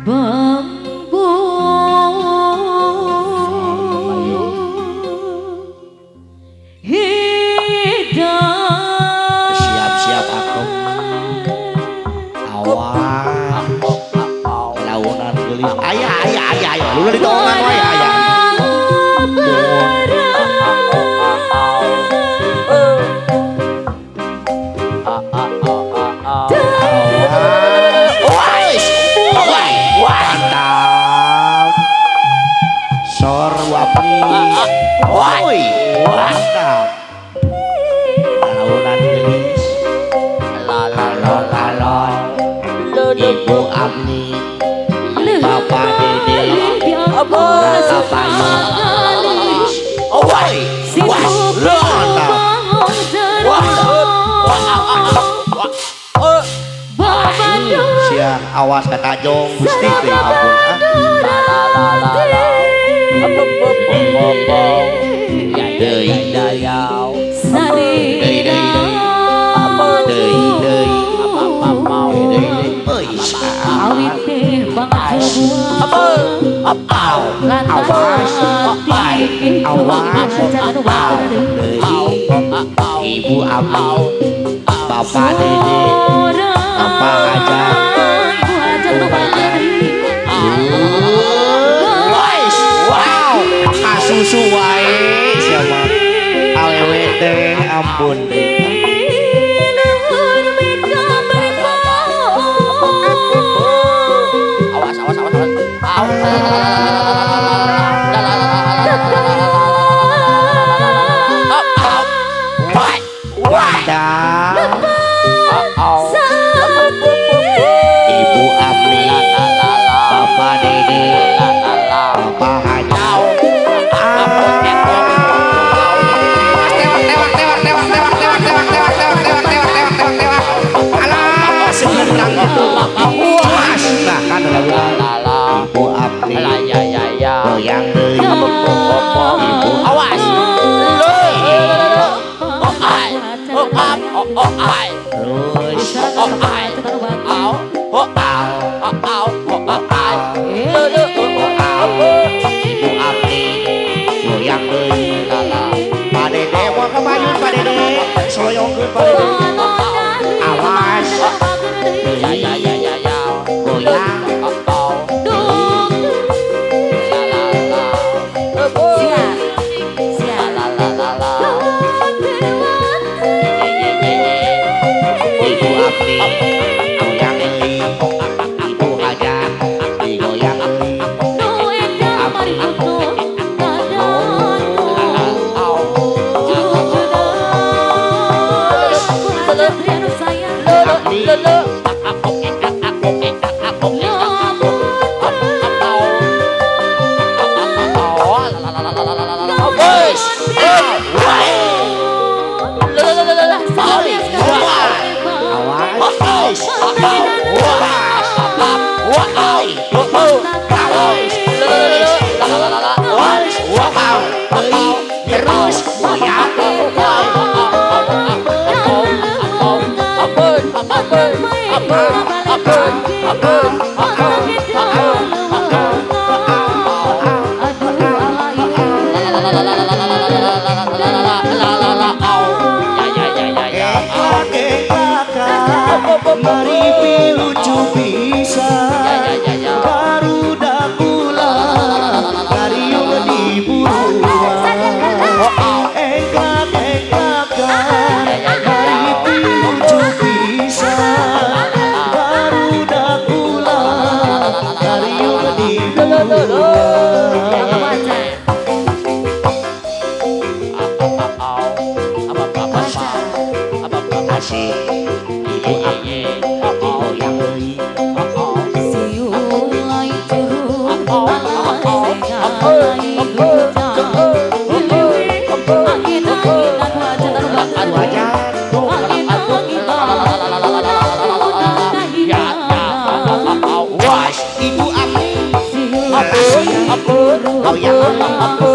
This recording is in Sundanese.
Bambu hidup. Siap-siap aku. Awas. Launan gelis. Ayah, ayah, ayah, ayah. Lu ditolongan wae, ayah. Mantap. Sor wapni. Woi, mantap. Launan gelis. Alon-alon. Ibu Amni, Bapak Dede, Bapak Woi, mantap. Sia, awas kata jong Gusti teh ampun ah. Deui deui deui deui awas Ibu Amni, Bapak Dede, Bapak Hajar, wow, kasusu wae siapa awewe teh ampun deh. Awas awas awas awas. Ibu Amni, Bapak Dede, Bapak Hajar. Alah, sebentar itu. Puas, nah kan Ibu Amni, goyang deui. Ibu awas. Terus Ibu Amni goyang deui. Pak Dede mau kemayun Pak Dede, soyongkeun Pak Dede. Awas. Goyang. Ibu Amni goyang deui. Ibu Hajar digoyang deui. Mari lucu bisa baru dakula kariung diburuan engklak engklakan mari lucu bisa baru dakula kariung diburuan. Asik. Ibu Amni goyang deui, Goyang.